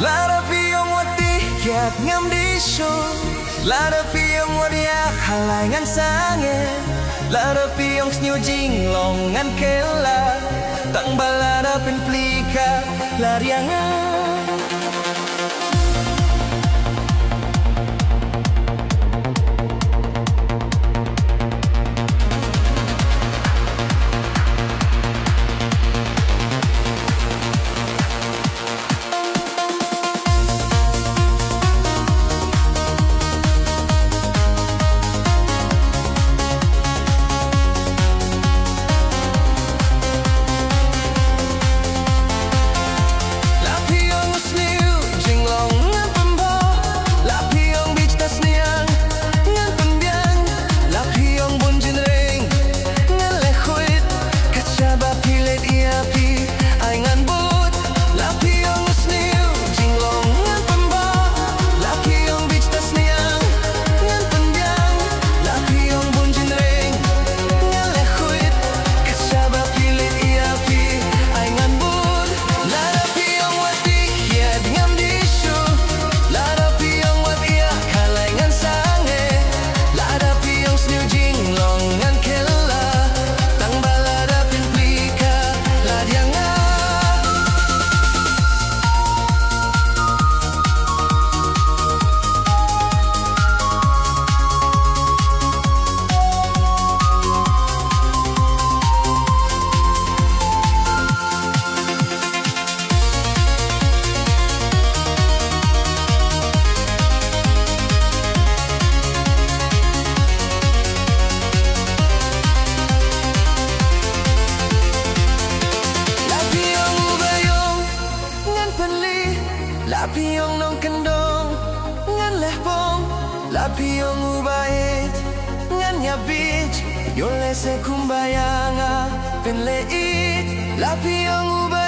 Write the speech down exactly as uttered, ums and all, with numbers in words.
Lada phi ong wat tih kiad ngam dih shuh. Lada phi ong wat ïa khalai ngan sangeh. Lada phi ong sniew jinglong ngan kylla. Tang ba lada pynpli ka lad ïa nga. La phi ong u sniew jinglong ngan pynbha. La phi ong beach ta sniang ngan pynbiang. La phi ong bun jingreng ngan leh khuid. Kat shaba phi leit ïa phi ai ngan bud. La phi ong u sniew jinglong ngan pynbha. La phi ong beach ta sniang ngan pynbiang. La phi ong bun jingreng ngan leh khuid. Kat shaba phi leit ïa phi ai ngan bud. Lada phi ong wat tih kiad ngam dih shuh. Lada phi ong wat ïa khalai ngan sangeh. Lada phi ong sniew jinglong ngan kylla. Tang ba lada pynpli ka lad ïa nga. La phi ong u ba ïong ngan pynlih. La phi ong nongkyndong ngan leh bong. La phi ong u ba ïeit ngan ïa beach. Ïoh leh se kumba ïa nga pynleh ïeit. La phi ong u ba